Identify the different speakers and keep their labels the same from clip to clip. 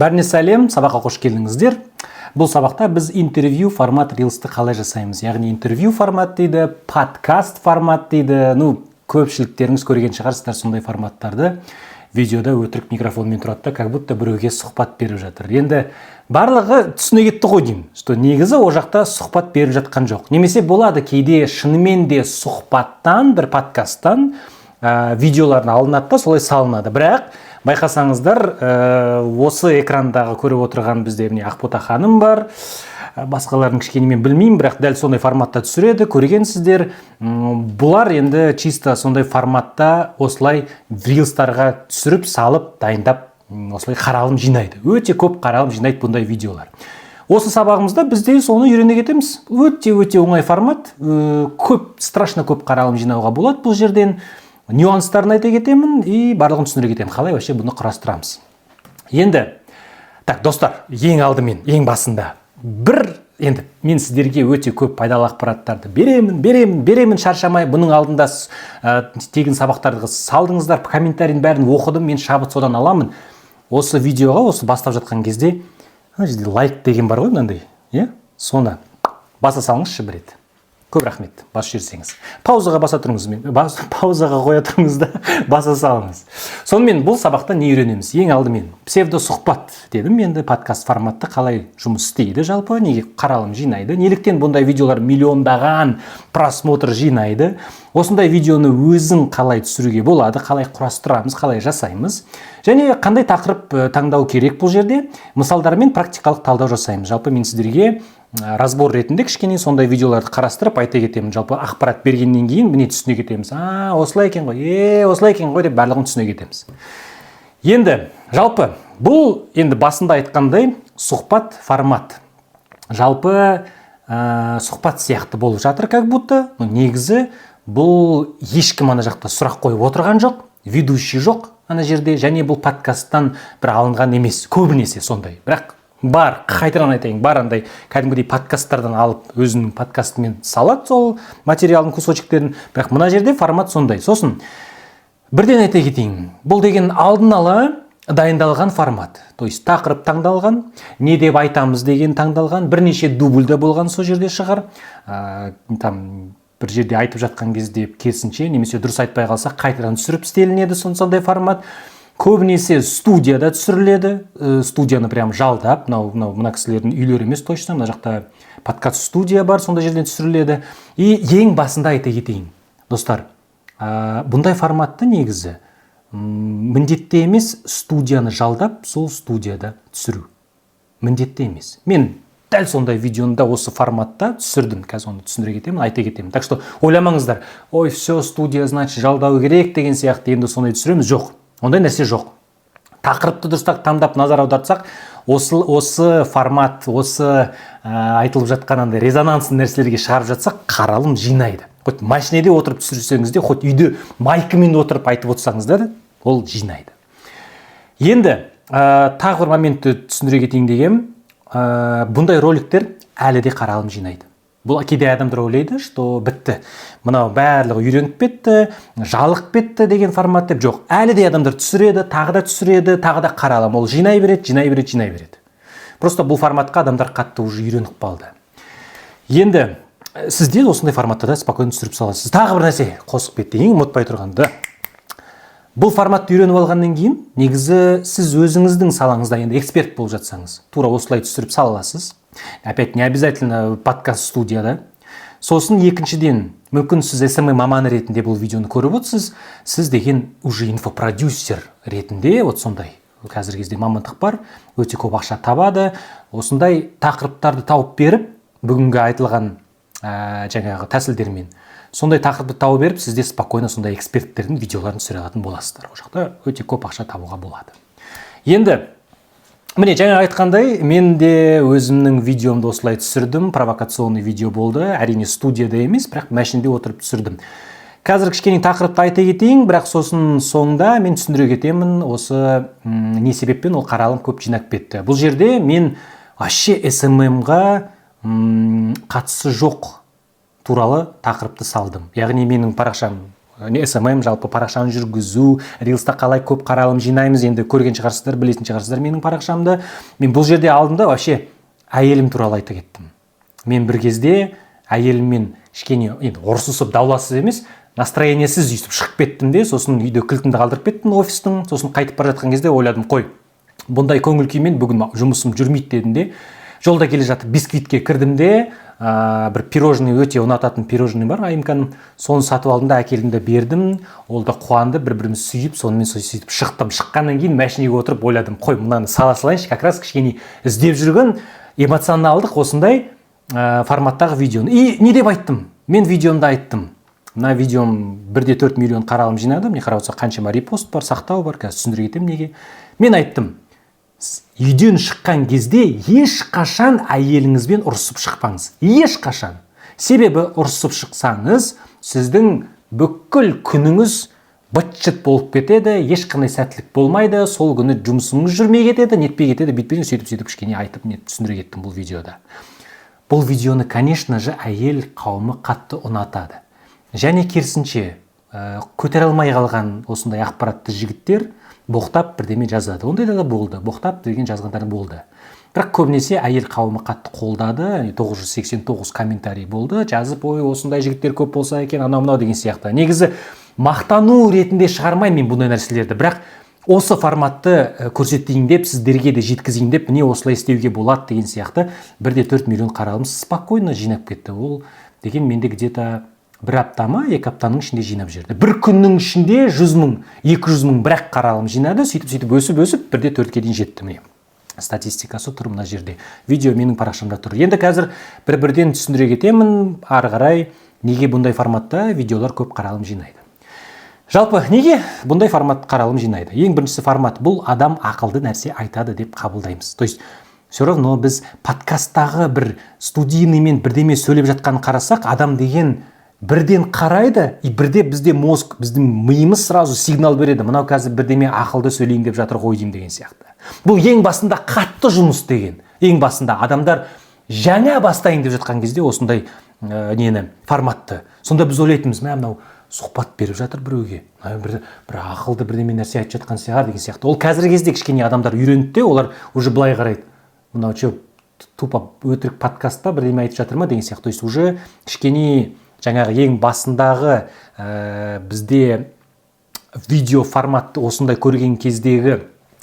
Speaker 1: Бәріне сәлем, сабаққа қош келдіңіздер. Бұл сабақта біз интервью формат рилсті қалай жасаймыз, яғни интервью формат дейді, подкаст формат дейді. Ну, көпшіліктеріңіз көрген шығарсыздар сондай форматтарды. Видеода өтірік микрофонмен тұрады да, как будто біреуге сұхбат беріп жатыр. Енді барлығы түсіне кетті ғой деймін, что негізі ол жақта сұхбат беріп жатқан жоқ. Немесе болады кейде, шынымен де сұхбаттан, бір подкасттан видеоларын алынады да, солай салынады. Бірақ байқасаңыздар, осы экрандағы көріп отырған бізде, міне, Ақбота ханым бар, басқаларын кішкене мен білмеймін, бірақ дәл сондай форматта түсіреді, көргенсіздер. Бұлар енді чисто сондай форматта осылай рилстарға түсіріп салып, дайындап, осылай қаралым жинайды, өте көп қаралым жинайды бұндай видеолар. Осы сабағымызда біз де соны үйрене кетеміз. Өте өте оңай формат, көп, страшно көп қаралым жинауға болады. Бұл жерден нюанстарын айта кетемін и барлығын түсіндіре кетемін, қалай вообще бұны құрастырамыз. Енді так, достар, ең алдымен, ең басында бір енді мен сіздерге өте көп пайдалы ақпараттарды беремін, беремін, беремін шаршамай. Бұның алдында тегін сабақтарды салдыңыздар, комментарийдің бәрін оқыдым, мен шабыт содан аламын. Осы видеоға, осы бастап жатқан кезде, ана жерде лайк деген бар ғой мынандай, иә, соны баса салыңызшы бір рет. Көп рахмет басып жіберсеңіз. Паузаға баса тұрыңыз, мен паузаға қоя тұрыңыз да, баса салыңыз. Сонымен, бұл сабақта не үйренеміз? Ең алдымен псевдосұхбат дедім енді, подкаст форматты қалай жұмыс істейді, жалпы неге қаралым жинайды, неліктен бұндай видеолар миллиондаған просмотр жинайды, осындай видеоны өзің қалай түсіруге болады, қалай құрастырамыз, қалай жасаймыз және қандай тақырып таңдау керек. Бұл жерде мысалдармен практикалық талдау жасаймыз. Жалпы мен сіздерге разбор ретінде кішкене сондай видеоларды қарастырып айта кетемін. Жалпы ақпарат бергеннен кейін, міне, түсіне кетеміз: а, осылай екен ғой, е, осылай екен ғой деп, барлығын түсіне кетеміз. Енді жалпы бұл енді басында айтқандай сұхбат формат, жалпы сұхбат сияқты болып жатыр как будто, но негізі бұл ешкім ана жақта сұрақ қойып отырған жоқ, ведущий жоқ ана жерде және бұл подкасттан бір алынған емес. Көбінесе сондай, бірақ бар, қайтадан айтайын, бар андай кәдімгідей подкасттардан алып, өзінің подкастымен салады сол материалдың кусочектерін, бірақ мына жерде формат сондай. Сосын бірден айта кетейін, бұл деген алдын ала дайындалған формат, то есть тақырып таңдалған, не деп айтамыз деген таңдалған, бірнеше дубльда болған сол жерде шығар. Там бір жерде айтып жатқан кезде керісінше немесе дұрыс айтпай қалса, қайтадан түсіріп істелінеді. Сондай формат көбінесе студияда түсіріледі, студияны прям жалдап, мынау мына кісілердің үйлері емес точно, мына жақта подкаст студия бар, сондай жерден түсіріледі. И ең басында айта кетейін, достар, бұндай форматты негізі міндетті емес студияны жалдап, сол студияда түсіру міндетті емес. Мен дәл сондай видеоны да осы форматта түсірдім, қазір оны түсіндіре кетемін, айта кетемін. Так что ойламаңыздар: ой, все, студия, значит, жалдау керек деген сияқты, енді сондай түсіреміз. Жоқ, ондай нәрсе жоқ. Тақырыпты дұрыстап таңдап, назар аудартсақ, осы формат, осы айтылып жатқан андай резонансный нәрселерге шығарып жатсақ, қаралым жинайды. Хоть машинеде отырып түсірсеңіз де, хоть үйде майкамен отырып айтып отырсаңыз да, ол жинайды. Енді тағы бір моментті түсіндіре кетейін дегенім, бұндай роликтер әлі де қаралым жинайды. Бұл кейде адамдар ойлайды, что бітті, мынау барлығы үйреніп кетті, жалығып кетті деген формат деп. Жоқ, әлі де адамдар түсіреді, тағы да түсіреді, тағы да қаралым ол жинай береді, жинай береді, жинай береді. Просто бұл форматқа адамдар қатты уже үйреніп қалды. Енді сіз де осындай форматта да спокойно түсіріп саласыз. Тағы бір нәрсе қосып кетейін, ұмытпай тұрғанда: бұл форматты үйреніп алғаннан кейін негізі сіз өзіңіздің салаңызда енді эксперт болып жатсаңыз, тура осылай түсіріп сала аласыз. Опять не обязательно подкаст студияда. Сосын екіншіден, мүмкін, сіз СММ маманы ретінде бұл видеоны көріп отырсыз, сіз деген уже инфопродюсер ретінде, вот сондай қазіргі кезде мамандық бар, өте көп ақша табады. Осындай тақырыптарды тауып беріп, бүгінгі айтылған жаңағы тәсілдермен сондай тақырыпты тауып беріп, сіз де спокойно сондай эксперттердің видеоларын түсіре алатын боласыздар. Ол жақта өте көп ақша табуға болады. Енді міне, жаңа айтқандай, мен де өзімнің видеомды осылай түсірдім. Провокационный видео болды, әрине, студияда емес, бірақ машинеде отырып түсірдім. Қазір кішкене тақырыпты айта кетейін, бірақ сосын соңында мен түсіндіре кетемін, осы не себеппен ол қаралым көп жинап кетті. Бұл жерде мен вообще СММ-ға қатысы жоқ туралы тақырыпты салдым, яғни менің парақшам Не СММ, жалпы парақшаны жүргізу, рилста қалай көп қаралым жинаймыз. Енді көрген шығарсыздар, білетін шығарсыздар менің парақшамды. Мен бұл жерде алдым да, вообще әйелім туралы айта кеттім. Мен бір кезде әйеліммен кішкене енді ұрсысып, дауласып емес, настроениесіз өйстіп шығып кеттім де, сосын үйде кілтімді қалдырып кеттім офистің. Сосын қайтып бара жатқан кезде ойладым: қой, бұндай көңіл күймен бүгін жұмысым жүрмейді дедім де, жолда келе жатып Бисквитке кірдім де, бір пирожный, өте ұнататын пирожный бар Аймканың, соны сатып алдым да, әкелдім де бердім. Ол да қуанды, бір бірімізді сүйіп, сонымен сөйтіп шықтым. Шыққаннан кейін машинеге отырып ойладым: қой, мынаны сала салайыншы, как раз кішкене іздеп жүрген эмоционалдық осындай форматтағы видеоны. И не деп айттым мен видеомда? Айттым, мына видеом 1,4 миллион қаралым жинады. Міне, қарап отырсақ, қаншама репост бар, сақтау бар. Қазір түсіндіре кетемін неге. Мен айттым: үйден шыққан кезде ешқашан әйеліңізбен ұрысып шықпаңыз, ешқашан. Себебі ұрысып шықсаңыз, сіздің бүкіл күніңіз быт шыт болып кетеді, ешқандай сәттілік болмайды, сол күні жұмысыңыз жүрмей кетеді, нетпей кетеді, бүйтпей. Сөйтіп, сөйтіп кішкене айтып, не түсіндіре кеттім бұл видеода. Бұл видеоны, конечно же, әйел қауымы қатты ұнатады және керісінше, көтере алмай қалған осындай ақпаратты жігіттер боқтап бірдеме жазады. Ондай да болды, боқтап деген жазғандар болды. Бірақ көбінесе әйел қауымы қатты қолдады. 989 комментарий болды жазып: ой, осындай жігіттер көп болса екен, анау мынау деген сияқты. Негізі мақтану ретінде шығармаймын мен бұндай нәрселерді, бірақ осы форматты көрсетейін деп, сіздерге де жеткізейін деп, міне, осылай істеуге болады деген сияқты. 1,4 миллион қаралым спокойно жинап кетті. Ол деген менде где-то бір апта ма, 2 аптаның ішінде жинап жіберді. Бір күннің ішінде 100 мың, 200 мың бірақ қаралым жинады. Сөйтіп, сөйтіп өсіп, өсіп 1,4-ке дейін жетті. Міне, статистикасы тұр мына жерде, видео менің парақшамда тұр. Енді қазір бір бірден түсіндіре кетемін ары қарай, неге бұндай форматта видеолар көп қаралым жинайды. Жалпы неге бұндай формат қаралым жинайды? Ең біріншісі — формат. Бұл адам ақылды нәрсе айтады деп қабылдаймыз. То есть все равно біз подкасттағы бір студийныймен бірдеме сөйлеп жатқанын қарасақ, адам деген бірден қарайды, и бірде бізде мозг, біздің миымыз сразу сигнал береді: мынау қазір бірдеме ақылды сөйлейін деп жатыр ғой деймін деген сияқты. Бұл ең басында қатты жұмыс істеген. Ең басында адамдар жаңа бастайын деп жатқан кезде осындай нені, форматты, сонда біз ойлайтынбыз: мә, мынау сұхбат беріп жатыр біреуге, мына бір ақылды бірдеме нәрсе айтып жатқан шығар деген сияқты. Ол қазіргі кезде кішкене адамдар үйренді де, олар уже былай қарайды: мынау че, тупо өтірік подкастта бірдеме айтып жатыр ма деген сияқты. То есть уже кішкене жаңағы ең басындағы бізде видео форматты осындай көрген кездегі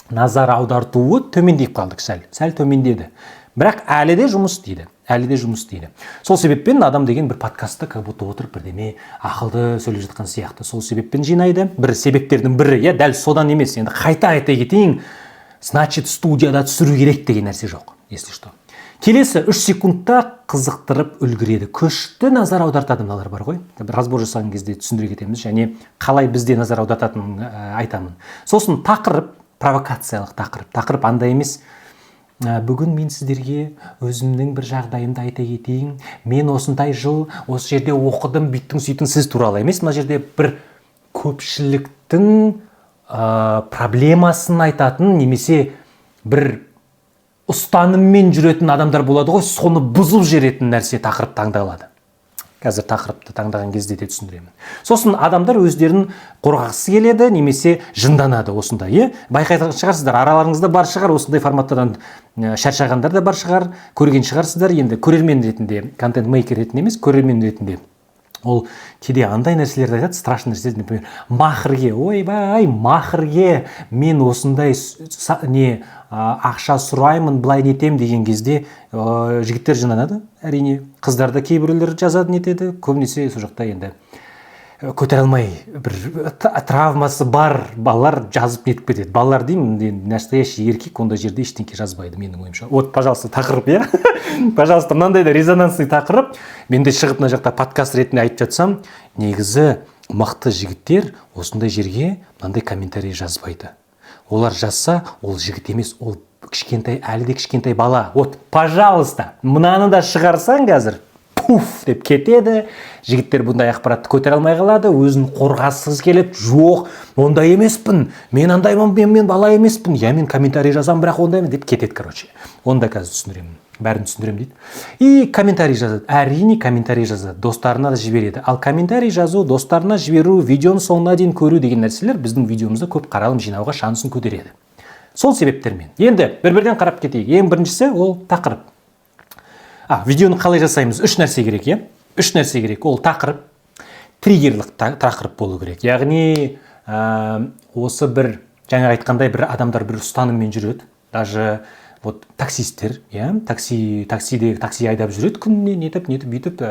Speaker 1: назар аудартуы төмендеп қалдық, сәл сәл төмендеді, бірақ әлі де жұмыс істейді, әлі де жұмыс істейді. Сол себеппен адам деген бір подкастта как будто отырып бірдеме ақылды сөйлеп жатқан сияқты, сол себеппен жинайды. Бір себептердің бірі, иә, дәл содан емес. Енді қайта айта кетейін, значит, студияда түсіру керек деген нәрсе жоқ, если что. Келесі, 3 секундта қызықтырып үлгереді, күшті назар аудартады мыналар бар ғой. Бір разбор жасаған кезде түсіндіре кетеміз және қалай бізде назар аудартатынын айтамын. Сосын тақырып, провокациялық тақырып. Тақырып андай емес: бүгін мен сіздерге өзімнің бір жағдайымды айта кетейін, мен осындай жыл осы жерде оқыдым, бүйттің, сөйттің, сіз туралы емес. Мына жерде бір көпшіліктің проблемасын айтатын немесе бір ұстаныммен жүретін адамдар болады ғой, соны бұзып жіберетін нәрсе, тақырып таңдалады. Қазір тақырыпты таңдаған кезде де түсіндіремін. Сосын адамдар өздерін қорғағысы келеді немесе жынданады осындай, иә. Байқайтын шығарсыздар, араларыңызда бар шығар осындай форматтардан шаршағандар да бар шығар, көрген шығарсыздар. Енді көрермен ретінде, контент мейкер ретінде емес, көрермен ретінде, ол кейде андай нәрселерді айтады, страшный нәрселерді. Например, махрге, ойбай, махрге мен осындай не ақша сұраймын, былай нетем деген кезде жігіттер жынданады, әрине. Қыздар да кейбіреулер жазады, нетеді. Көбінесе сол жақта енді көтере алмай, бір травмасы бар балалар жазып нетіп кетеді. Балалар деймін, енді настоящий еркек ондай жерде ештеңке жазбайды, менің ойымша. Вот, пожалуйста, тақырып, иә, пожалуйста, мынандай да резонансный тақырып. Мен де шығып мына жақта подкаст ретінде айтып жатсам, негізі мықты жігіттер осындай жерге мынандай комментарий жазбайды. Олар жазса, ол жігіт емес, ол кішкентай, әлі де кішкентай бала. Вот, пожалуйста, мынаны да шығарсаң, қазір пуф деп кетеді. Жігіттер бұндай ақпаратты көтере алмай қалады, өзін қорғасысы келеді: жоқ, ондай емеспін мен, андаймын мен, мен бала емеспін, иә, мен комментарий жазамын, бірақ ондай емес деп кетеді. Короче, оны да қазір түсіндіремін. Бәрін түсіндіремін дейді. И комментарий жазады, әрине, комментарий жазады, достарына да жібереді. Ал комментарий жазу, достарына жіберу, видеоның соңына дейін көру деген нәрселер біздің видеомызда көп қаралым жинауға шансын көтереді. Сол себептермен енді бір бірден қарап кетейік. Ең біріншісі ол тақырып. Видеоны қалай жасаймыз? Үш нәрсе керек, иә, үш нәрсе керек. Ол тақырып, триггерлік тақырып болу керек. Яғни осы бір жаңа айтқандай, бір адамдар бір ұстаныммен жүреді. Даже вот таксисттер, иә, таксиде такси айдап жүреді күніне, нетіп нетіп бүйтіп.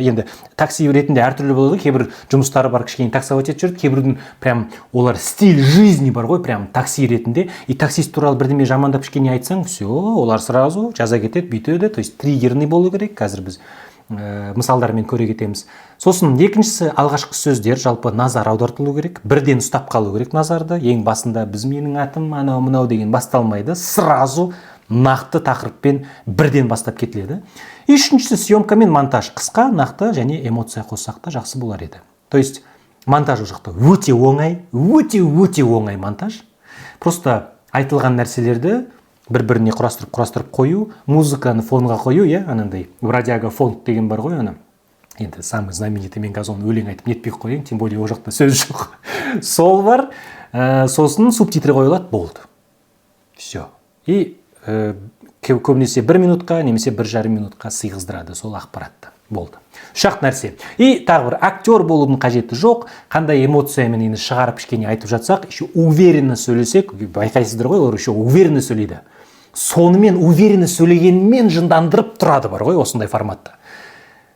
Speaker 1: Енді такси ретінде әртүрлі болады ғой. Кейбір жұмыстары бар, кішкене таксовать етіп жүреді, кейбіреудің прям олар стиль жизни бар ғой, прям такси ретінде. И таксист туралы бірдеме жамандап кішкене айтсаң, все, олар сразу жаза кетеді, бүйтеді. То есть триггерный болу керек. Қазір біз мысалдармен көре кетеміз. Сосын екіншісі — алғашқы сөздер, жалпы назар аудартылу керек, бірден ұстап қалу керек назарды. Ең басында біз «менің атым анау мынау» деген басталмайды, сразу нақты тақырыппен бірден бастап кетіледі. И үшіншісі — съемка мен монтаж. Қысқа, нақты және эмоция қоссақ та жақсы болар еді. То есть монтаж ол жақта өте оңай, өте өте оңай монтаж. Просто айтылған нәрселерді бір біріне құрастырып құрастырып қою, музыканы фонға қою, иә. Анандай «Бродяга» фонд деген бар ғой, ана енді самый знаменитый. Мен қазір оны өлең айтып нетпей ақ қояйын, тем более ол жақта сөз жоқ. Сол бар. Сосын субтитры қойылады, болды, все. И көбінесе бір минутқа немесе 1,5 минутқа сыйғыздырады сол ақпаратты. Болды, үш ақ нәрсе. И тағы бір, актер болудың қажеті жоқ. Қандай эмоциямен енді шығарып кішкене айтып жатсақ, еще уверенно сөйлесек, байқайсыздар ғой, олар еще уверенно сөйлейді. Сонымен уверенно сөйлегенмен жындандырып тұрады бар ғой. Осындай форматта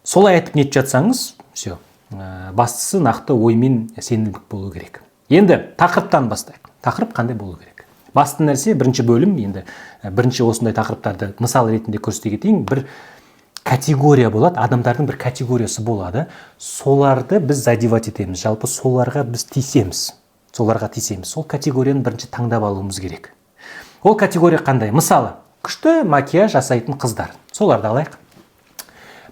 Speaker 1: солай айтып нетіп жатсаңыз, все. Бастысы нақты оймен сенімділік болу керек. Енді тақырыптан бастайық. Тақырып қандай болу керек? Басты нәрсе, бірінші бөлім енді, бірінші осындай тақырыптарды мысал ретінде көрсете кетейін. Бір категория болады, адамдардың бір категориясы болады, соларды біз задевать етеміз, жалпы соларға біз тиісеміз, соларға тиісеміз. Сол категорияны бірінші таңдап алуымыз керек. Ол категория қандай? Мысалы, күшті макияж жасайтын қыздар, соларды алайық.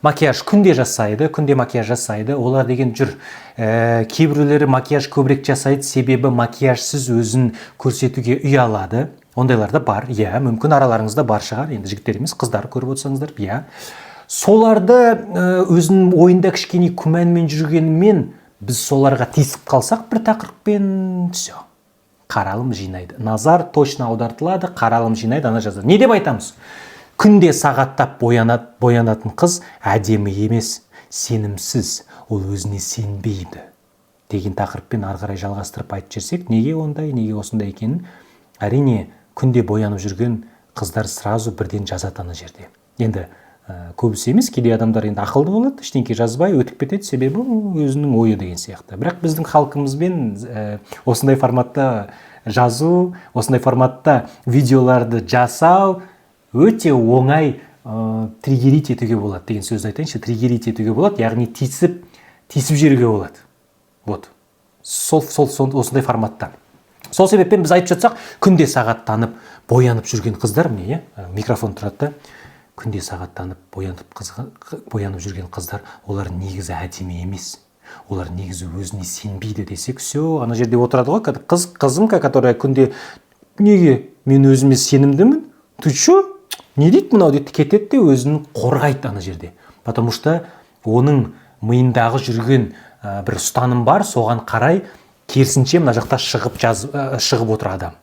Speaker 1: Макияж күнде жасайды, күнде макияж жасайды олар деген жүр. Кейбіреулері макияж көбірек жасайды, себебі макияжсыз өзін көрсетуге ұялады. Ондайлар да бар, иә, мүмкін, араларыңызда бар шығар. Енді жігіттер емес, қыздар көріп отырсаңыздар, иә. Соларды өзінің ойында кішкене күмәнмен жүргенімен, біз соларға тиісіп қалсақ бір тақырыппен, все, қаралым жинайды, назар точно аудартылады, қаралым жинайды. Ана жазады. Не деп айтамыз? Күнде сағаттап боянатын қыз әдемі емес, сенімсіз, ол өзіне сенбейді деген тақырыппен ары қарай жалғастырып айтып жіберсек, неге ондай, неге осындай екенін, әрине, күнде боянып жүрген қыздар сразу бірден жазады ана жерде. Енді көбісі емес, кейде адамдар енді ақылды болады, ештеңке жазбай өтіп кетеді, себебі ол өзінің ойы деген сияқты. Бірақ біздің халқымызбен осындай форматта жазу, осындай форматта видеоларды жасау өте оңай. Триггерить етуге болады деген сөзді айтайыншы. Триггерить етуге болады, яғни тиісіп тиісіп жіберуге болады. Вот сол осындай форматта. Сол себеппен біз айтып жатсақ, күнде сағаттанып боянып жүрген қыздар, міне, иә, микрофон тұрады да, күнде сағаттанып боянып жүрген қыздар, олар негізі әдемі емес, олар негізі өзіне сенбейді десек, все, ана жерде отырады ғой қыз, қызымка, которая күнде «Неге, мен өзіме сенімдімін, ты че, не дейді мынау?» дейді, кетеді де өзін қорғайды ана жерде. Потому что оның миындағы жүрген бір ұстаным бар, соған қарай керісінше мына жақта шығып шығып отыр адам.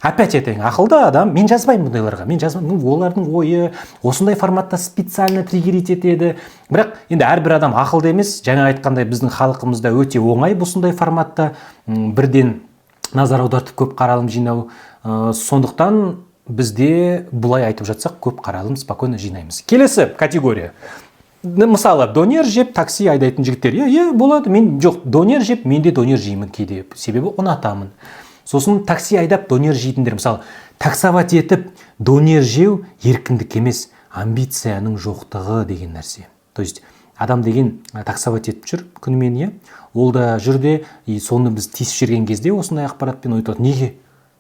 Speaker 1: Опять айтайын, ақылды адам, мен жазбаймын бұндайларға, мен жазбаймын. Ну, олардың ойы осындай форматта специально триггерить етеді. Бірақ енді әрбір адам ақылды емес. Жаңа айтқандай, біздің халқымызда өте оңай осындай форматта бірден назар аудартып, көп қаралым жинау. Сондықтан бізде бұлай айтып жатсақ, көп қаралым спокойно жинаймыз. Келесі категория. Мысалы, донер жеп такси айдайтын жігіттер, иә, болады. Мен жоқ, донер жеп, мен де донер жеймін кейде, себебі ұнатамын. Сосын такси айдап донер жейтіндер, мысалы, таксовать етіп донер жеу еркіндік емес, амбицияның жоқтығы деген нәрсе. То есть адам деген таксовать етіп жүр күнімен, иә, ол да жүр де. И соны біз тиісіп жүрген кезде осындай ақпаратпен айтады: «Неге,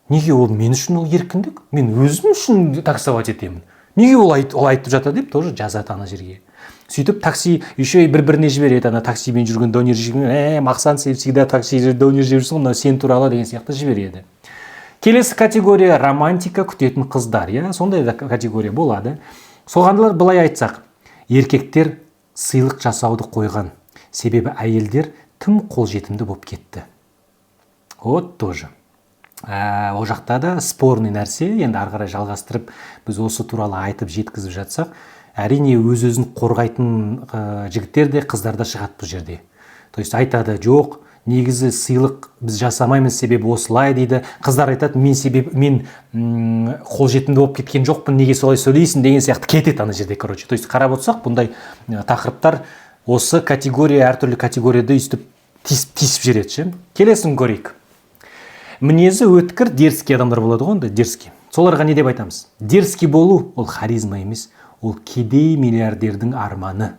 Speaker 1: неге ол мен үшін, ол еркіндік, мен өзім үшін таксовать етемін, неге ол айтып жатыр?» деп тоже жазады ана жерге. Сөйтіп такси еще и бір біріне жібереді. Ана таксимен жүрген, донер жеген: «Мақсан, сен всегда такси донер жеп жүрсің ғой, мынау сен туралы», — деген сияқты жібереді. Келесі категория — романтика күтетін қыздар, иә, сондай да категория болады. Соғандылар былай айтсақ: еркектер сыйлық жасауды қойған, себебі әйелдер тым қолжетімді болып кетті. Вот тоже ол жақта да спорный нәрсе. Енді ары қарай жалғастырып, біз осы туралы айтып жеткізіп жатсақ, әрине, өз өзін қорғайтын жігіттер де, қыздар да шығады бұл жерде. То есть айтады: жоқ, негізі сыйлық біз жасамаймыз, себебі осылай дейді. Қыздар айтады: мен себебі мен қолжетімді болып кеткен жоқпын, неге солай сөйлейсің деген сияқты кетеді ана жерде. Короче, то есть қарап отырсақ, бұндай тақырыптар осы категория, әртүрлі категорияда өйстіп тиісіп тиісіп жібереді ше. Келесін көрейік. Мінезі өткір, дерзкий адамдар болады ғой ондай, дерзкий. Соларға не деп айтамыз? Дерзкий болу — ол харизма емес, ол кедей миллиардердің арманы.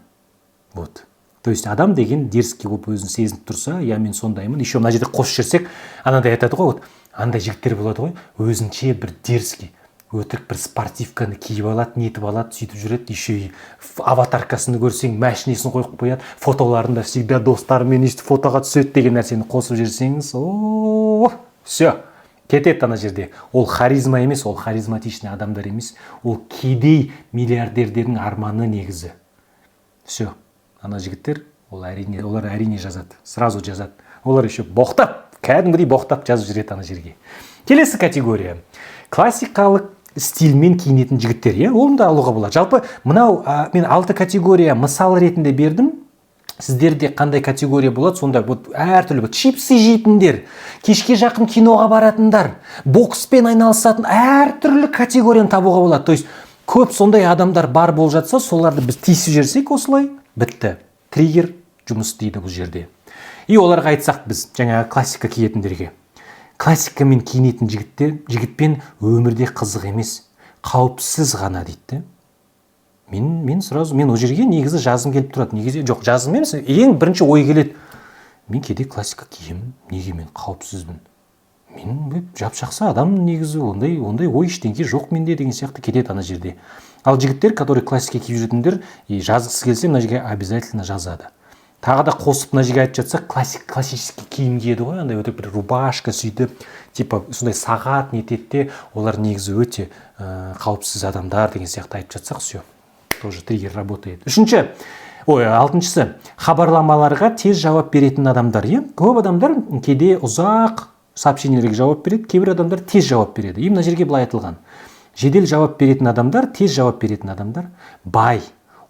Speaker 1: Вот, то есть адам деген дерзкий болып өзін сезініп тұрса, иә, мен сондаймын. Еще мына жерде қосып жіберсек, анандай айтады ғой, вот андай жігіттер болады ғой, өзінше бір дерзкий, өтірік бір спортивканы киіп алады, нетіп алады, сөйтіп жүреді. Еще и аватаркасын көрсең, машинесін қойып қояды, фотоларында всегда достарымен өйстіп фотоға түседі деген нәрсені қосып жіберсеңіз, о, все, кетеді ана жерде. Ол харизма емес, ол харизматичный адамдар емес, ол кедей миллиардердердің арманы негізі. Все, ана жігіттер ол әрине, олар әрине жазады, сразу жазады. Олар еще боқтап, кәдімгідей боқтап жазып жібереді ана жерге. Келесі категория — классикалық стильмен киінетін жігіттер, иә, оны да алуға болады. Жалпы мынау мен алты категория мысал ретінде бердім. Сіздерде қандай категория болады сонда? Вот әртүрлі, вот чипсы жейтіндер, кешке жақын киноға баратындар, бокспен айналысатын, әртүрлі категорияны табуға болады. То есть көп сондай адамдар бар болып жатса, соларды біз тиісіп жіберсек осылай, бітті, триггер жұмыс істейді бұл жерде. И оларға айтсақ біз, жаңағы классика киетіндерге: классикамен киінетін жігіттер, жігітпен өмірде қызық емес, қауіпсіз ғана дейді де. Мен сразу, мен ол жерге негізі жазғым келіп тұрады. Негізі жоқ, жазғым емес, ең бірінші ой келеді: мен кейде классика киемін, неге мен қауіпсізбін? Мен жап жақсы адаммын негізі, ондай ой ештеңе жоқ менде деген сияқты кетеді ана жерде. Ал жігіттер, который классика киіп жүретіндер и жазғысы келсе, мына жерге обязательно жазады. Тағы да қосып мына жерге айтып жатсақ, классический киім киеді ғой, андай өте бір рубашка, сөйтіп типа сондай сағат нетеді де, олар негізі өте қауіпсіз адамдар деген сияқты айтып жатсақ, все, тоже триггер работает. Үшінші, ой, алтыншысы — хабарламаларға тез жауап беретін адамдар, иә. Көп адамдар кейде ұзақ сообщениелерге жауап береді, кейбір адамдар тез жауап береді. И мына жерге былай айтылған: жедел жауап беретін адамдар, тез жауап беретін адамдар бай,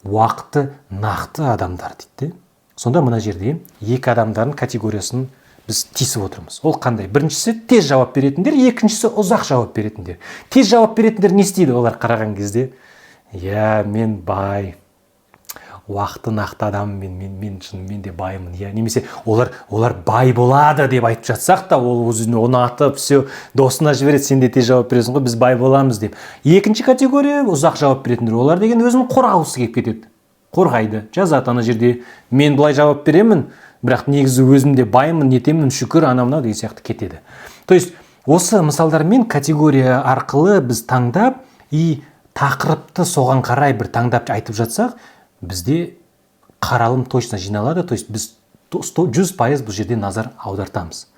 Speaker 1: уақыты нақты адамдар дейді де. Сонда мына жерде екі адамдардың категориясын біз тиісіп отырмыз. Ол қандай? Біріншісі — тез жауап беретіндер, екіншісі — ұзақ жауап беретіндер. Тез жауап беретіндер не істейді? Олар қараған кезде: иә, мен бай, уақыты нақты адаммын, мен шынымен де баймын, иә. Немесе олар бай болады деп айтып жатсақ та, ол өзіне ұнатып, все, досына жібереді: сен де тез жауап бересің ғой, біз бай боламыз деп. Екінші категория — ұзақ жауап беретіндер. Олар деген өзін қорғағысы келіп кетеді, қорғайды, жазады ана жерде: мен былай жауап беремін, бірақ негізі өзім де баймын, нетемін, шүкір, анау мынау деген сияқты кетеді. То есть осы мысалдармен категория арқылы біз таңдап и тақырыпты соған қарай бір таңдап айтып жатсақ, бізде қаралым точно жиналады. То есть біз 100% бұл жерде назар аудартамыз.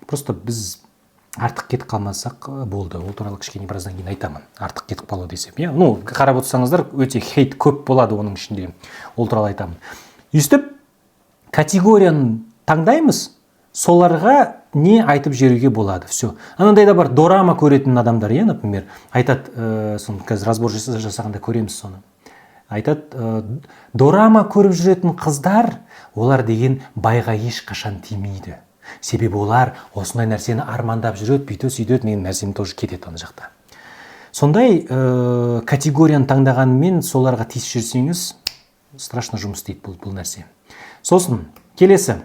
Speaker 1: Просто біз артық кетіп қалмасақ болды. Ол туралы кішкене біраздан кейін айтамын. Артық кетіп қалу десем, иә, ну, қарап отырсаңыздар, өте хейт көп болады оның ішінде, ол туралы айтамын. Өйстіп категорияны таңдаймыз, соларға не айтып жіберуге болады. Все, анандай да бар, дорама көретін адамдар, иә, например, айтады, соны қазір разбор жасағанда көреміз. Соны айтады: дорама көріп жүретін қыздар, олар деген байға ешқашан тимейді, себебі олар осындай нәрсені армандап жүреді, бүйтеді, сөйтеді деген нәрсені тоже кетеді ана жақта. Сондай категорияны таңдағанымен, соларға тиісіп жүрсеңіз, страшно жұмыс істейді бұл нәрсе. Сосын келесі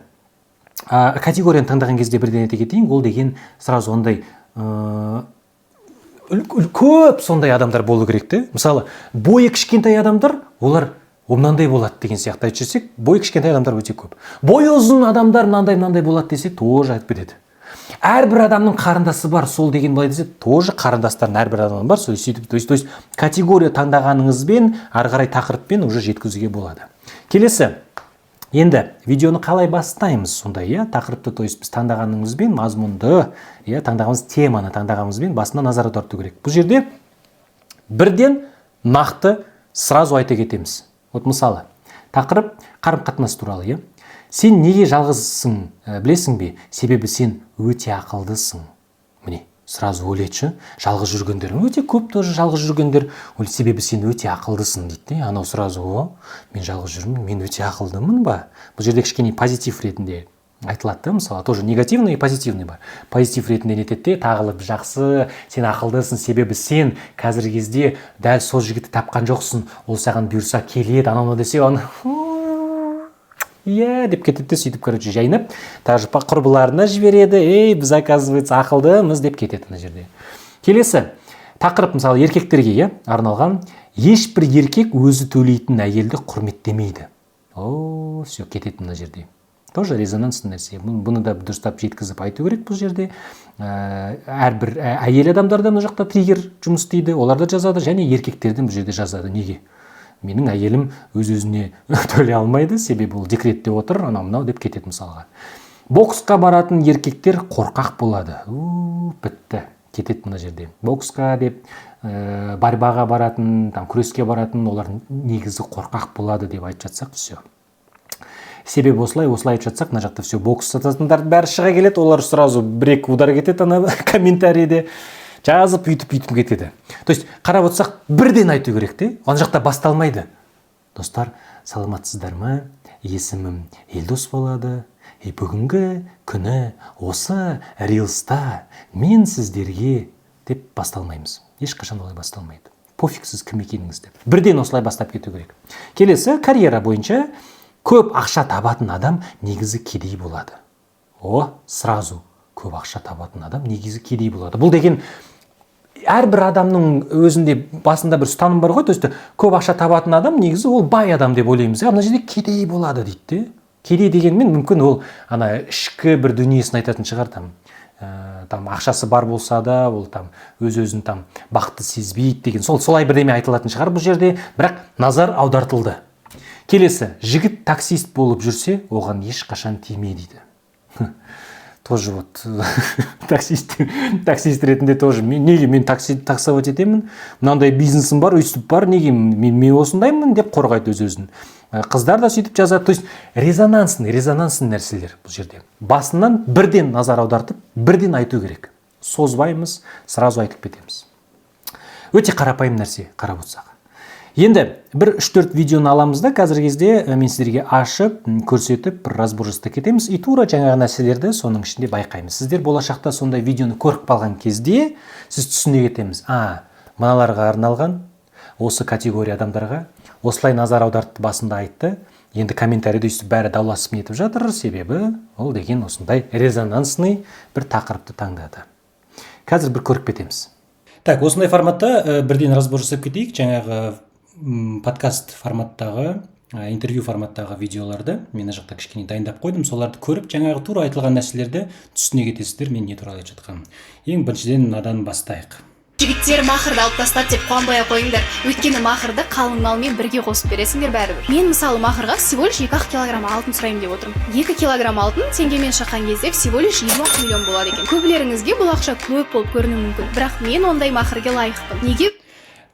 Speaker 1: категорияны таңдаған кезде бірден айта кетейін, ол деген сразу ондай көп сондай адамдар болу керек те. Мысалы, бойы кішкентай адамдар, олар мынандай болады деген сияқты айтып жүрсек, бойы кішкентай адамдар өте көп. Бойы ұзын адамдар мынандай мынандай болады десе, тоже айтып кетеді. Әрбір адамның қарындасы бар, сол деген былай десе, тоже қарындастардың әрбір адамның бар. Сол сөйтіп, то есть категория таңдағаныңызбен ары қарай тақырыппен уже жеткізуге болады. Келесі енді видеоны қалай бастаймыз сондай, иә, тақырыпты, то есть біз таңдағанымызбен, мазмұнды, иә, таңдағанымыз, теманы таңдағанымызбен басына назар аударту керек. Бұл жерде бірден нақты Сразу айта кетеміз. Вот, мысалы, тақырып қарым қатынас туралы, иә. Сен неге жалғызсың, білесің бе? Себебі сен өте ақылдысың. Міне, сразу ойлайды, жалғыз жүргендер өте көп, тоже жалғыз жүргендер. Ол себебі сен өте ақылдысың дейді де. Анау сразу: «О, мен жалғыз жүрмін, мен өте ақылдымын ба?» Бұл жерде кішкене позитив ретінде айтылады да. Мысалы, тоже негативный и позитивный бар. Позитив ретінде нетеді де, тағылып: жақсы, сен ақылдысың, себебі сен қазіргі кезде дәл сол жігітті тапқан жоқсың, ол саған бұйырса келеді, анау мынау десе, аны иә деп кетеді де, сөйтіп, короче, жайнап, даже құрбыларына жібереді: «Ей, біз, оказывается, ақылдымыз», – деп кетеді ана жерде. Келесі тақырып, мысалы, еркектерге, иә, арналған: ешбір еркек өзі төлейтін әйелді құрметтемейді. О, все, кетеді. Мына жерде тоже резонансный нәрсе. Бұны да дұрыстап жеткізіп айту керек. Бұл жерде әрбір әйел адамдар да мына жақта триггер жұмыс істейді, олар да жазады және еркектерден бұл жерде жазады: неге менің әйелім өз өзіне төлей алмайды, себебі ол декретте отыр, анау мынау деп кетеді. Мысалға, боксқа баратын еркектер қорқақ болады. У, бітті, кетеді. Мына жерде боксқа деп, борьбаға баратын, там, күреске баратын, олар негізі қорқақ болады деп айтып жатсақ, все. Себебі осылай осылай айтып жатсақ, мына жақта все, бокс сататындардың бәрі шыға келеді, олар сразу бір екі удар кетеді, ана комментарийде жазып, үйтіп бүйтіп кетеді. То есть, қарап отырсақ, бірден айту керек те. Ана жақта басталмайды: «Достар, саламатсыздар ма, есімім Елдос болады, и бүгінгі күні осы рилста мен сіздерге», – деп басталмаймыз. Ешқашан олай басталмайды. Пофиг сіз кім екеніңізді, бірден осылай бастап кету керек. Келесі, карьера бойынша: көп ақша табатын адам негізі кедей болады. О, сразу көп ақша табатын адам негізі кедей болады. Бұл деген әрбір адамның өзінде басында бір ұстаным бар ғой. То есть көп ақша табатын адам негізі ол бай адам деп ойлаймыз, иә. Мына жерде кедей болады дейді де. Кедей дегенмен, мүмкін, ол ана ішкі бір дүниесін айтатын шығар, там, там ақшасы бар болса да, ол там өз өзін там бақытты сезбейді деген, сол солай бірдеме айтылатын шығар бұл жерде, бірақ назар аудартылды. Келесі: жігіт таксист болып жүрсе, оған ешқашан тиме дейді. Тоже вот таксист ретінде тоже мен неге мен такси таксовать етемін, мынандай бизнесім бар, өйстіп бар, неге мен осындаймын деп қорғайды өз өзін. Қыздар да сөйтіп жазады. То есть резонансный нәрселер бұл жерде. Басынан бірден назар аудартып, бірден айту керек. Созбаймыз, сразу айтып кетеміз. Өте қарапайым нәрсе, қарап отырсақ. Енді бір үш төрт видеоны аламыз да, қазіргі кезде мен сіздерге ашып, көрсетіп, бір разбор жасап кетеміз и тура жаңағы нәрселерді соның ішінде байқаймыз. Сіздер болашақта сондай видеоны көріп қалған кезде сіз түсіне кетеміз: а, мыналарға арналған, осы категория адамдарға осылай назар аудартты, басында айтты. Енді комментарийде өйстіп бәрі дауласып нетіп жатыр, себебі ол деген осындай резонансный бір тақырыпты таңдады. Қазір бір көріп кетеміз. Так, осындай форматта бірден разбор жасап кетейік. Жаңағы подкаст форматтағы, интервью форматтағы видеоларды мен мына жақта кішкене дайындап қойдым. Соларды көріп, жаңағы тура айтылған нәрселерді түсіне кетесіздер, мен не туралы айтып жатқанын. Ең біріншіден, мынадан бастайық.
Speaker 2: Жігіттер махрды алып тастады деп қуанбай ақ қойыңдар, өйткені махрды қалың малмен бірге қосып бересіңдер бәрібір. Мен, мысалы, махрға всего лишь 2 ақ килограмм алтын сұраймын деп отырмын. 2 килограмм алтын теңгемен шаққан кезде всего лишь 50 ақ миллион болады екен. Көбілеріңізге бұл ақша көп болып көрінуі мүмкін, бірақ мен ондай махрге лайықпын. Неге?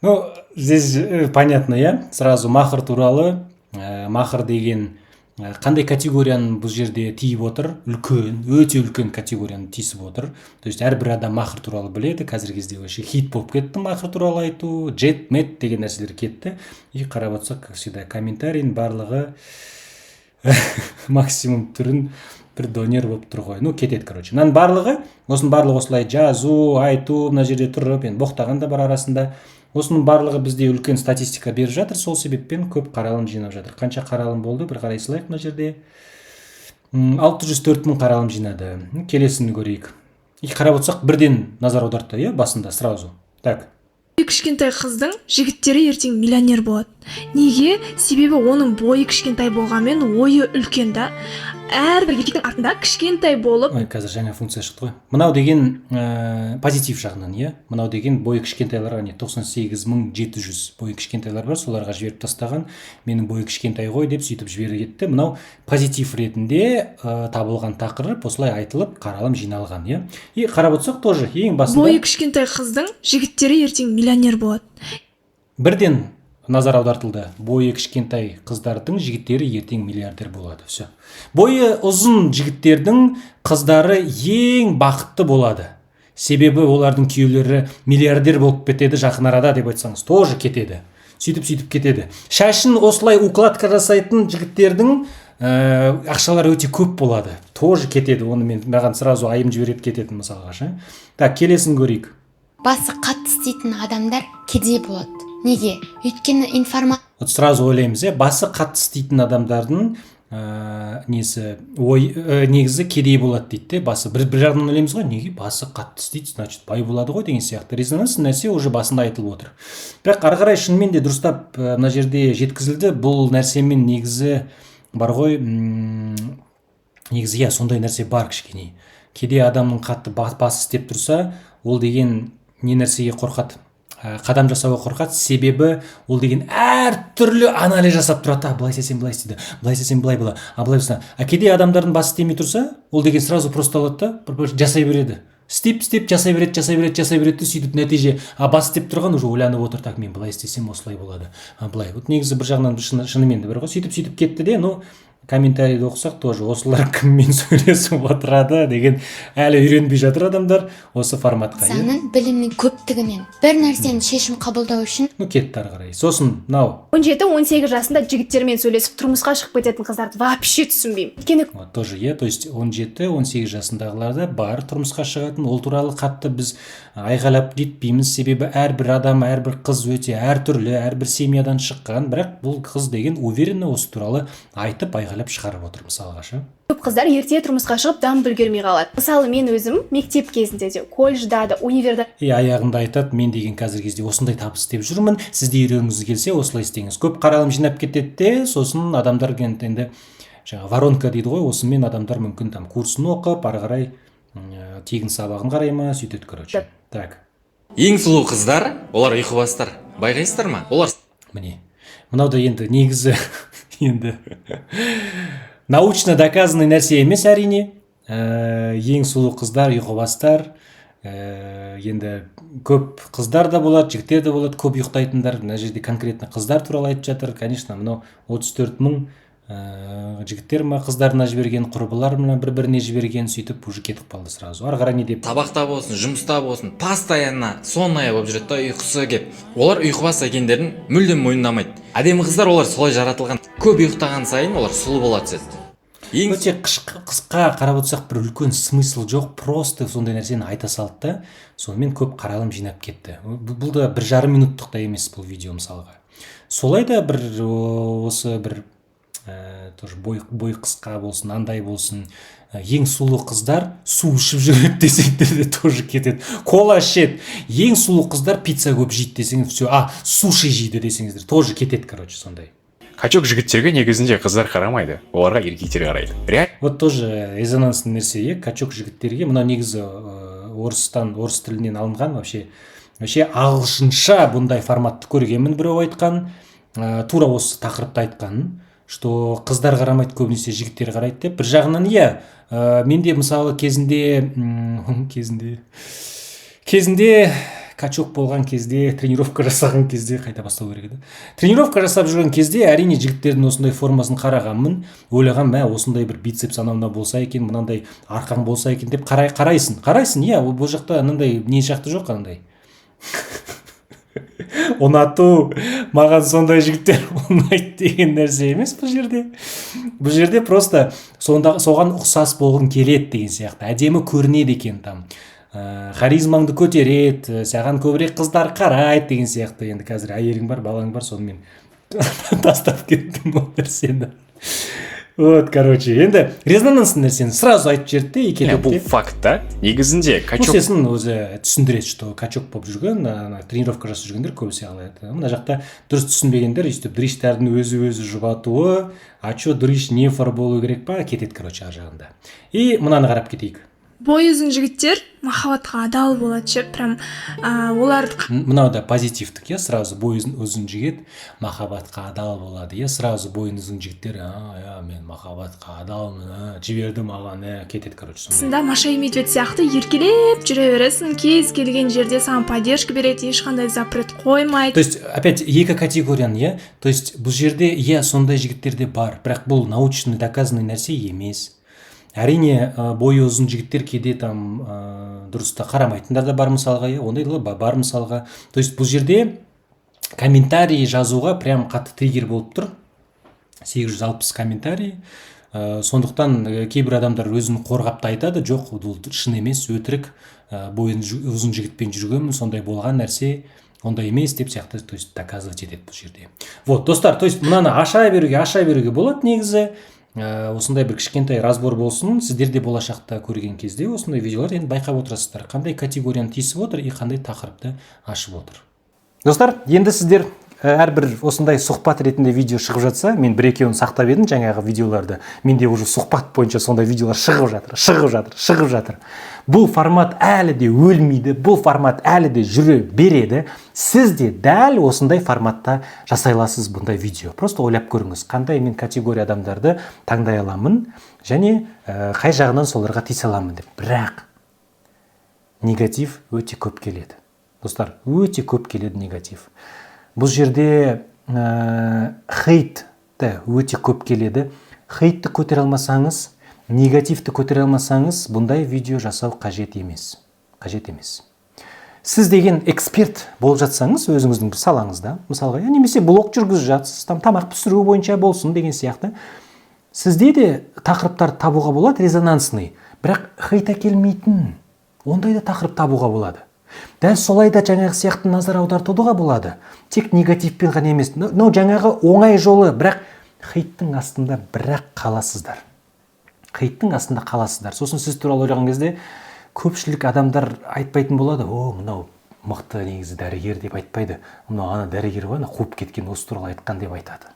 Speaker 1: Ну, здесь понятно, иә, сразу махр туралы. Махр деген қандай категорияны бұл жерде тиіп отыр? Үлкен, өте үлкен категорияны тиісіп отыр. То есть әрбір адам махр туралы біледі. Қазіргі кезде вообще хит болып кетті махр туралы айту, джет мет деген нәрселер кетті. И қарап отырсақ, как всегда, комментарийдің барлығы максимум түрін бір донер болып тұр ғой. Ну, кетеді, короче, мынаның барлығы, осының барлығы осылай жазу, айту, мына жерде тұрып енді боқтаған да бар арасында. Осының барлығы бізде үлкен статистика беріп жатыр, сол себеппен көп қаралым жинап жатыр. Қанша қаралым болды, бір қарай салайық. Мына жерде 604 мың қаралым жинады. Келесіні көрейік. И қарап отырсақ, бірден назар аудартты, иә, басында сразу. Так.
Speaker 3: Кішкентай қыздың жігіттері ертең миллионер болады. Неге? Себебі оның бойы кішкентай болғанмен, ойы үлкен да. Әрбір еркектің артында кішкентай болып
Speaker 1: Ой, қазір жаңа функция шықты ғой. Мынау деген позитив жағынан, иә. Мынау деген бойы кішкентайларға, не, 98 700 бойы кішкентайлар бар, соларға жіберіп тастаған, менің бойы кішкентай ғой деп, сөйтіп жіберіп кетті. Мынау позитив ретінде табылған тақырып, осылай айтылып, қаралым жиналған, иә. И қарап отырсақ, тоже ең басында
Speaker 3: Бойы кішкентай қыздың жігіттері ертең миллионер болады.
Speaker 1: Бірден Назар аудартылды: бойы кішкентай қыздардың жігіттері ертең миллиардер болады. Все. Бойы ұзын жігіттердің қыздары ең бақытты болады, себебі олардың күйеулері миллиардер болып кетеді жақын арада деп айтсаңыз, тоже кетеді. Сөйтіп, сөйтіп кетеді. Шашын осылай укладка жасайтын жігіттердің ақшалары өте көп болады, тоже кетеді. Оны мен, маған сразу айым жібереді, кететін мысалға ше. Так, келесін көрейік.
Speaker 4: Басы қатты істейтін адамдар кедей болады. Неге? Өйткені информация
Speaker 1: Вот сразу ойлаймыз, иә, басы қатты істейтін адамдардың несі, ой, негізі кедей болады дейді де. Басы бір жағынан ойлаймыз ғой, неге басы қатты істейді, значит, бай болады ғой деген сияқты резонанс нәрсе уже басында айтылып отыр. Бірақ ары қарай шынымен де дұрыстап мына жерде жеткізілді. Бұл нәрсемен негізі бар ғой, негізі, иә, сондай нәрсе бар. Кішкене кедей адамның қатты басы істеп тұрса, ол деген не нәрсеге қорқады? Қадам жасауға қорқады, себебі ол деген әртүрлі анализ жасап тұрады: а былай істесем, былай істейді, былай істесем, былай болады, а былай болса. А кедей адамдардың басы істемей тұрса, ол деген сразу просто алады да, бір жасай береді, істеп, істеп, жасай береді, жасай береді, жасай береді де, сөйтіп нәтиже. А басы істеп тұрған уже ойланып отыр: так, мен былай істесем, осылай болады, а былай. Вот негізі бір жағынан шынымен де бір ғой, сөйтіп, сөйтіп кетті де. Ну, комментарийді оқысақ, тоже осылар кіммен сөйлесіп отырады деген, әлі үйренбей жатыр адамдар осы форматқа, иә.
Speaker 4: Білімнің көптігінен бір нәрсені шешім қабылдау үшін
Speaker 1: Ну, кетті ары қарай. Сосын мынау.
Speaker 2: 17-18 жасында жігіттермен сөйлесіп, тұрмысқа шығып кететін қыздарды вообще түсінбеймін, өйткені
Speaker 1: Вот тоже, иә, то есть 17-18 жасындағылар да бар тұрмысқа шығатын. Ол туралы қатты біз айғайлап кетпейміз, себебі әрбір адам, әрбір қыз өте әртүрлі, әрбір семьядан шыққан. Бірақ бұл қыз деген уверенно осы туралы айтып, айғайлап шығарып отыр мысалға ше.
Speaker 2: Көп қыздар ерте тұрмысқа шығып, дамып үлгермей қалады. Мысалы, мен өзім мектеп кезінде де, колледжда да, универда
Speaker 1: И аяғында айтады: мен деген қазіргі кезде осындай табыс істеп жүрмін, сіз де үйренгіңіз келсе, осылай істеңіз. Көп қаралым жинап кетеді де, сосын адамдар енді жаңағы воронка дейді ғой, осымен адамдар мүмкін там курсын оқып, ары қарай тегін сабағын қарай ма, сөйтеді, короче. Так.
Speaker 5: Ең сұлу қыздар олар ұйқыбастар, байқайсыздар ма? Олар
Speaker 1: Міне, мынау да енді негізі енді научно доказанный нәрсе емес, әрине. Ең сұлу қыздар ұйқыбастар. Енді көп қыздар да болады, жігіттер де болады көп ұйықтайтындар. Мына жерде конкретно қыздар туралы айтып жатыр. Конечно, мынау 34 мың жігіттер ма, қыздарына жіберген, құрбылар мына бір біріне жіберген, сөйтіп уже кетіп қалды сразу. Ары қарай не деп?
Speaker 5: Сабақта болсын, жұмыста болсын, постоянно сонная болып жүреді да ұйқысы кеп. Олар ұйқыбас екендерін мүлдем мойындамайды. Әдемі қыздар олар солай жаратылған, көп ұйықтаған сайын олар сұлу бола түседі. Ең
Speaker 1: Өте қысқа. Қарап отырсақ, бір үлкен смысл жоқ, просто сондай нәрсені айта салды да, сонымен көп қаралым жинап кетті. Бұл да 1,5 минуттық та емес бұл видео мысалға. Солай да бір осы бір тоже бой қысқа болсын, андай болсын, ең сұлу қыздар су ішіп жүреді десеңдер де, тоже кетеді. Кола ішеді. Ең сұлу қыздар пицца көп жейді десеңіз, все, а суши жейді десеңіздер, тоже кетеді, короче, сондай.
Speaker 6: Качок жігіттерге негізінде қыздар қарамайды, оларға еркектер қарайды. Реально.
Speaker 1: Вот тоже резонансный нәрсе, иә, качок жігіттерге. Мынау негізі орыстан, орыс тілінен алынған. Вообще ағылшынша бұндай форматты көргенмін, біреу айтқан, тура осы тақырыпты айтқан, что қыздар қарамайды, көбінесе жігіттер қарайды деп. Бір жағынан иә, менде мысалы кезінде качок болған кезде, тренировка жасаған кезде, қайта бастау керек еді, тренировка жасап жүрген кезде, әрине, жігіттердің осындай формасын қарағанмын, ойлағанмын: мә, осындай бір бицепс, анау мынау болса екен, мынандай арқаң болса екен деп қарайсың, қарайсың, иә. Бұл жақта анандай не жақты жоқ, андай ұнату, маған сондай жігіттер ұнайды деген нәрсе емес бұл жерде. Бұл жерде просто сонда соған ұқсас болғың келеді деген сияқты, әдемі көрінеді екен, там харизмаңды көтереді, саған көбірек қыздар қарайды деген сияқты. Енді қазір әйелің бар, балаң бар, сонымен тастап кеттім ол нәрсені. Вот, короче, енді резонансный нәрсені сразу айтып жіберді де и кетеді
Speaker 6: Бұл
Speaker 1: де.
Speaker 6: факт та негізінде.
Speaker 1: Ну,
Speaker 6: Качок
Speaker 1: сосын өзі түсіндіреді, что качок болып жүрген, ана тренировка жасап жүргендер көбісі қалай. Мына жақта дұрыс түсінбегендер өйстіп дрищтардың өзі өзі жұбатуы, а че, дрищ нефор болу керек па, кетеді, короче, ар жағында. И мынаны қарап кетейік.
Speaker 3: Бойы ұзын жігіттер махаббатқа адал болады ше, прям олар
Speaker 1: Мынау да позитивтік, иә. Сразу бойы ұзын жігіт махаббатқа адал болады, иә. Сразу бойы ұзын жігіттер: «А, иә, мен махаббатқа адалмын, а, жіберді маған», ә, кетеді, короче, сондай.
Speaker 3: Қасында Маша и Медведь сияқты еркелеп жүре бересің. Кез келген жерде саған поддержка береді, ешқандай запрет қоймайды.
Speaker 1: То есть опять екі категорияны, иә. То есть бұл жерде, иә, сондай жігіттер де бар, бірақ бұл научный доказанный нәрсе емес, әрине. Бойы ұзын жігіттер кейде там дұрыс та қарамайтындар да бар, мысалға, иә, ондайлар бар, мысалға. То есть бұл жерде комментарий жазуға прям қатты триггер болып тұр, 860 комментарий. Сондықтан кейбір адамдар өзін қорғап та айтады: «Жоқ, бұл шын емес, өтірік, бойы ұзын жігітпен жүргенмін, сондай болған нәрсе ондай емес», — деп сияқты. То есть доказывать етеді бұл жерде. Вот, достар, то есть мынаны аша беруге болады негізі. Осындай бір кішкентай разбор болсын. Сіздер де болашақта көрген кезде осындай видеолар енді байқап отырасыздар, қандай категорияны тиісіп отыр и қандай тақырыпты ашып отыр. Достар, енді сіздер әрбір осындай сұхбат ретінде видео шығып жатса, мен бір екеуін сақтап едім жаңағы видеоларды, менде уже сұхбат бойынша сондай видеолар шығып жатыр, шығып жатыр, шығып жатыр. Бұл формат әлі де өлмейді, бұл формат әлі де жүре береді. Сіз де дәл осындай форматта жасай аласыз бұндай видео. Просто ойлап көріңіз, қандай мен категория адамдарды таңдай аламын және қай жағынан соларға тиісе аламын деп. Бірақ негатив өте көп келеді, достар, өте көп келеді негатив. Бұл жерде хейт те өте көп келеді. Хейтті көтере алмасаңыз, негативті көтере алмасаңыз, бұндай видео жасау қажет емес, қажет емес. Сіз деген эксперт болып жатсаңыз өзіңіздің бір салаңызда, мысалға, иә, немесе блог жүргізіп жатсыз, там тамақ пісіру бойынша болсын деген сияқты, сізде де тақырыптар табуға болады резонансный, бірақ хейт әкелмейтін ондай да тақырып табуға болады. Дәл солай да жаңағы сияқты назар аудартуға болады, тек негативпен ғана емес. Но жаңағы оңай жолы, бірақ хейттің астында бірақ қаласыздар, хейттің астында қаласыздар. Сосын сіз туралы ойлаған кезде көпшілік адамдар айтпайтын болады: «О, мынау мықты негізі дәрігер», — деп айтпайды. «Мынау ана дәрігер ғой, ана қуып кеткен, осы туралы айтқан», — деп айтады.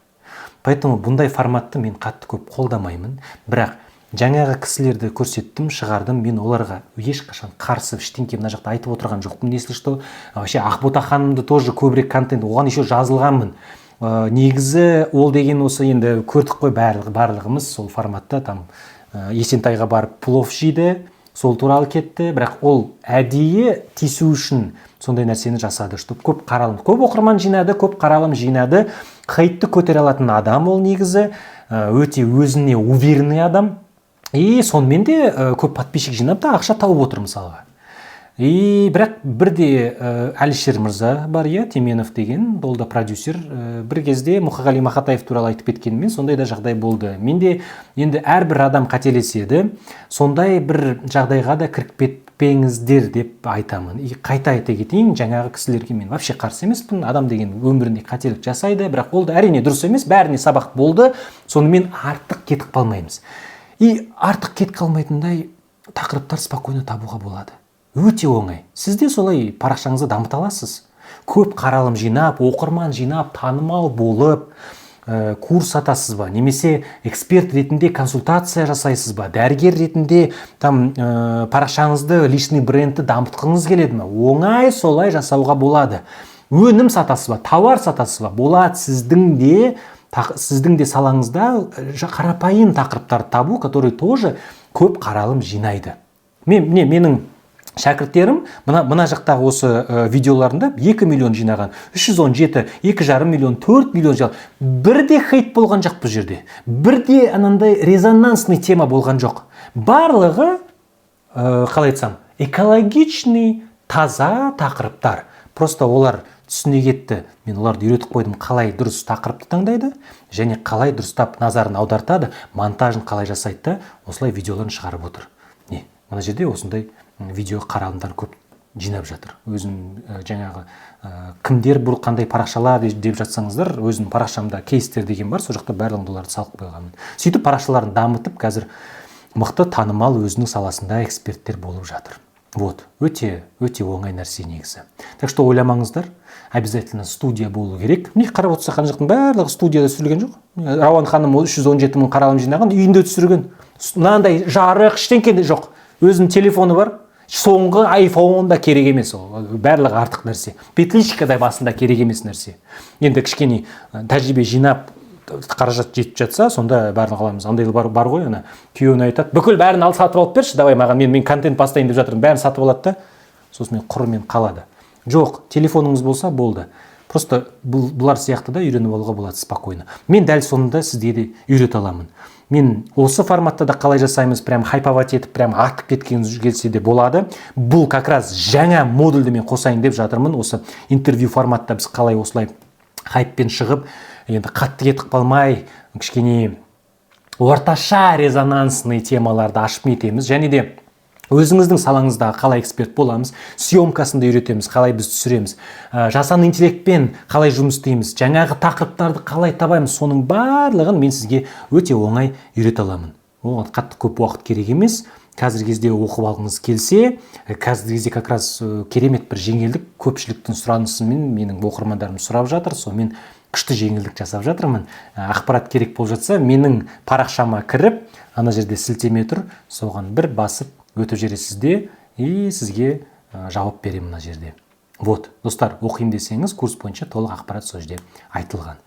Speaker 1: Поэтому бұндай форматты мен қатты көп қолдамаймын. Бірақ жаңағы кісілерді көрсеттім, шығардым, мен оларға ешқашан қарсы ештеңке мына жақта айтып отырған жоқпын, если что. Вообще Ақбота ханымды тоже көбірек контент, оған еще жазылғанмын. Негізі ол деген осы енді көрдік қой барлығымыз сол форматта, там Есентайға барып плов жейді, сол туралы кетті. Бірақ ол әдейі тиісу үшін сондай нәрсені жасады, чтобы көп қаралым, көп оқырман жинады, көп қаралым жинады. Хейтті көтере алатын адам ол негізі өте өзіне уверенный адам и сонымен де көп подписчик жинап та ақша тауып отыр, мысалға. И бірақ бірде Әлішер мырза бар, иә, Теменов деген, ол да продюсер. Бір кезде Мұқағали Мақатаев туралы айтып кеткенімен сондай да жағдай болды. Менде енді әрбір адам қателеседі, сондай бір жағдайға да кіріп кетпеңіздер деп айтамын. И қайта айта кетейін, жаңағы кісілерге мен вообще қарсы емеспін. Адам деген өмірінде қателік жасайды, бірақ ол да, әрине, дұрыс емес, бәріне сабақ болды. Сонымен артық кетіп қалмаймыз и артық кетіп қалмайтындай тақырыптар спокойно табуға болады, өте оңай. Сіз де солай парақшаңызды дамыта аласыз, көп қаралым жинап, оқырман жинап, танымал болып, курс сатасыз ба немесе эксперт ретінде консультация жасайсыз ба, дәрігер ретінде там парақшаңызды, личный брендті дамытқыңыз келеді ме, оңай солай жасауға болады. Өнім сатасыз ба, тауар сатасыз ба, болады. Сіздің де салаңызда қарапайым тақырыптарды табу, который тоже көп қаралым жинайды. Мен міне, менің шәкірттерім мына жақтағы осы видеоларында 2 миллион жинаған, 317, 2,5 миллион, 4 миллион жинаған. Бірде хейт болған жоқ бұл жерде, бірде анандай резонансный тема болған жоқ. Барлығы қалай айтсам, экологичный, таза тақырыптар. Просто олар түсіне кетті, мен оларды үйретіп қойдым, қалай дұрыс тақырыпты таңдайды және қалай дұрыстап назарын аудартады, монтажын қалай жасайды да, осылай видеоларын шығарып отыр. Не, мына жерде осындай видео қаралымдар көп жинап жатыр. Өзім жаңағы кімдер бұл, қандай парақшалар деп жатсаңыздар, өзімнің парақшамда кейстер деген бар, сол жақта барлығын оларды салып қойғанмын. Сөйтіп парақшаларын дамытып, қазір мықты танымал өзінің саласында эксперттер болып жатыр. Вот, өте өте оңай нәрсе негізі. Так что ойламаңыздар, обязательно студия болу керек. Міне, қарап отырсақ, ана жақтың барлығы студияда түсірілген жоқ. Рауан ханым ол 317 мың қаралым жинаған, үйінде түсірген. Мынандай жарық, ештеңке де жоқ. Өзінің телефоны бар, соңғы айфон да керек емес, ол барлығы артық нәрсе. Петличка да басында керек емес нәрсе. Енді кішкене тәжірибе жинап, қаражат жетіп жатса, сонда барлығы аламыз. Андай бар ғой, ана күйеуіне айтады: «Бүкіл бәрін ал, сатып алып берші, давай маған, мен контент бастайын деп жатырмын». Бәрін сатып алады да, сосын мен құрымен қалады. Жоқ, телефоныңыз болса болды, просто бұлар сияқты да үйреніп алуға болады спокойно. Мен дәл соны да сізге де үйрете аламын. Мен осы форматта да қалай жасаймыз, прям хайповать етіп, прям атып кеткіңіз келсе де болады. Бұл как раз жаңа модульді мен қосайын деп жатырмын. Осы интервью форматта біз қалай осылай хайппен шығып, енді қатты кетіп қалмай, кішкене орташа резонансный темаларды ашып нетеміз және де өзіңіздің салаңыздағы қалай эксперт боламыз, съемкасын да үйретеміз, қалай біз түсіреміз, жасанды интеллектпен қалай жұмыс істейміз, жаңағы тақырыптарды қалай табаймыз, соның барлығын мен сізге өте оңай үйрете аламын. Оған қатты көп уақыт керек емес. Қазіргі кезде оқып алғыңыз келсе, қазіргі кезде как раз керемет бір жеңілдік, көпшіліктің сұранысымен, менің оқырмандарым сұрап жатыр, сонымен күшті жеңілдік жасап жатырмын. Ақпарат керек болып жатса, менің парақшама кіріп, ана жерде сілтеме тұр, соған бір басып өтіп жібересіз де, и сізге жауап беремін мына жерде. Вот, достар, оқимын десеңіз, курс бойынша толық ақпарат сол жерде айтылған.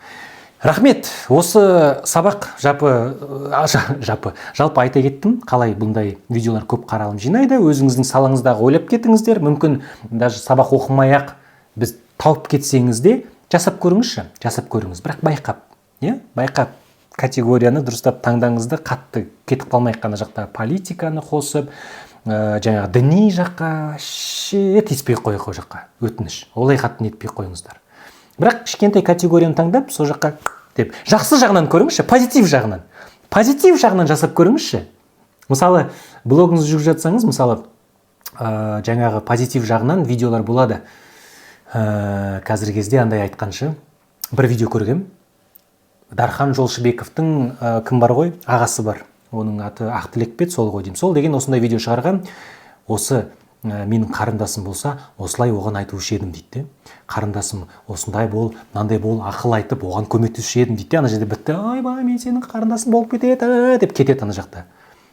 Speaker 1: Рахмет. Осы сабақ жалпы айта кеттім, қалай бұндай видеолар көп қаралым жинайды. Өзіңіздің салаңыздағы ойлап кетіңіздер. Мүмкін, даже сабақ оқымай ақ біз тауып кетсеңіз де, жасап көріңізші, жасап көріңіз, бірақ байқап, иә, байқап, категорияны дұрыстап таңдаңыз да, қатты кетіп қалмайық. Ана жақта политиканы қосып, жаңағы діни жаққа вообще тиіспей ақ қояйық ол жаққа, өтініш, олай қатты нетпей ақ қойыңыздар. Бірақ кішкентай категорияны таңдап, сол жаққа деп жақсы жағынан көріңізші, позитив жағынан, позитив жағынан жасап көріңізші. Мысалы, блогыңызды жүргізіп жатсаңыз, мысалы, жаңағы позитив жағынан видеолар болады. Қазіргі кезде андай айтқаншы, бір видео көргем, Дархан Жолшыбековтың кім бар ғой, ағасы бар, оның аты Ақтілек пе еді, сол ғой деймін. Сол деген осындай видео шығарған: «Осы менің қарындасым болса, осылай оған айтушы едім», — дейді де. «Қарындасым, осындай бол, мынандай бол, ақыл айтып, оған көмектесуші едім», — дейді де. Ана жерде бітті, «Ойбай, мен сенің қарындасың болып кетеді» деп кетеді ана жақта.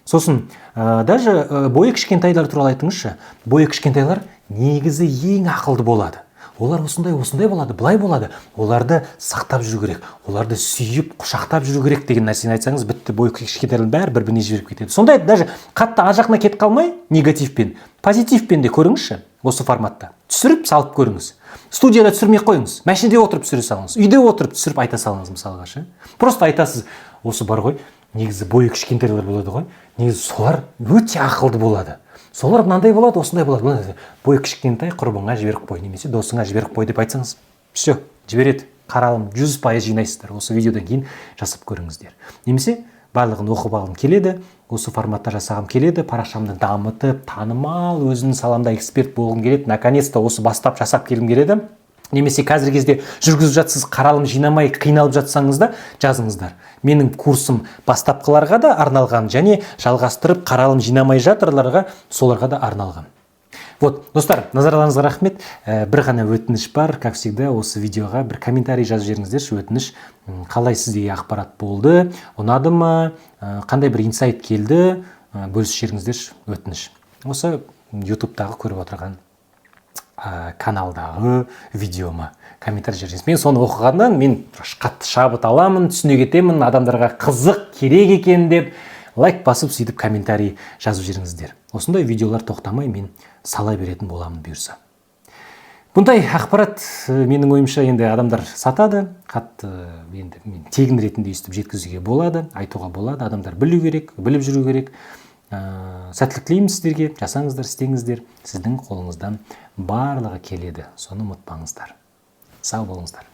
Speaker 1: Сосын даже бойы кішкентайлар туралы айтыңызшы. Бойы кішкентайлар негізі ең ақылды болады, олар осындай, осындай болады, былай болады, оларды сақтап жүру керек, оларды сүйіп, құшақтап жүру керек деген нәрсені айтсаңыз, бітті, бойы кішкентайлардың бәрі бір біріне жіберіп кетеді. Сондай даже қатты ар жағына кетіп қалмай, негативпен, позитивпен де көріңізші. Осы форматта түсіріп салып көріңіз. Студияда түсірмей ақ қойыңыз, машинада отырып түсіре салыңыз, үйде отырып түсіріп айта салыңыз. Мысалға ше, просто айтасыз: «Осы бар ғой, негізі бойы кішкентайлар болады ғой, негізі солар өте ақылды болады, солар мынандай болады, осындай болады, мынандай. Бойы кішкентай құрбыңа жіберіп қой немесе досыңа жіберіп қой», — деп айтсаңыз, все, жібереді, қаралым 100% жинайсыздар. Осы видеодан кейін жасап көріңіздер. Немесе барлығын оқып алғым келеді, осы форматта жасағым келеді, парақшамды дамытып, танымал, өзімнің саламда эксперт болғым келеді, наконец то осы бастап жасап келгім келеді немесе қазіргі кезде жүргізіп жатсыз, қаралым жинамай қиналып жатсаңыз да, жазыңыздар. Менің курсым бастапқыларға да арналған және жалғастырып қаралым жинамай жатырларға, соларға да арналған. Вот, достар, назарларыңызға рахмет. Бір ғана өтініш бар, как всегда, осы видеоға бір комментарий жазып жіберіңіздерші, өтініш. Қалай сізге ақпарат болды, ұнады ма, қандай бір инсайт келді, бөлісіп жіберіңіздерші, өтініш. Осы ютубтағы көріп отырған каналдағы видеома комментарий жіберсеңіз, мен соны оқығаннан мен қатты шабыт аламын, түсіне кетемін, адамдарға қызық, керек екен деп. Лайк басып, сөйтіп комментарий жазып жіберіңіздер. Осындай видеолар тоқтамай мен сала беретін боламын, бұйырса. Бұндай ақпарат, менің ойымша, енді адамдар сатады қатты, енді мен тегін ретінде өйстіп жеткізуге болады, айтуға болады. Адамдар білу керек, біліп жүру керек. Сәттілік тілеймін сіздерге. Жасаңыздар, істеңіздер, сіздің қолыңыздан барлығы келеді, соны ұмытпаңыздар. Сау болыңыздар.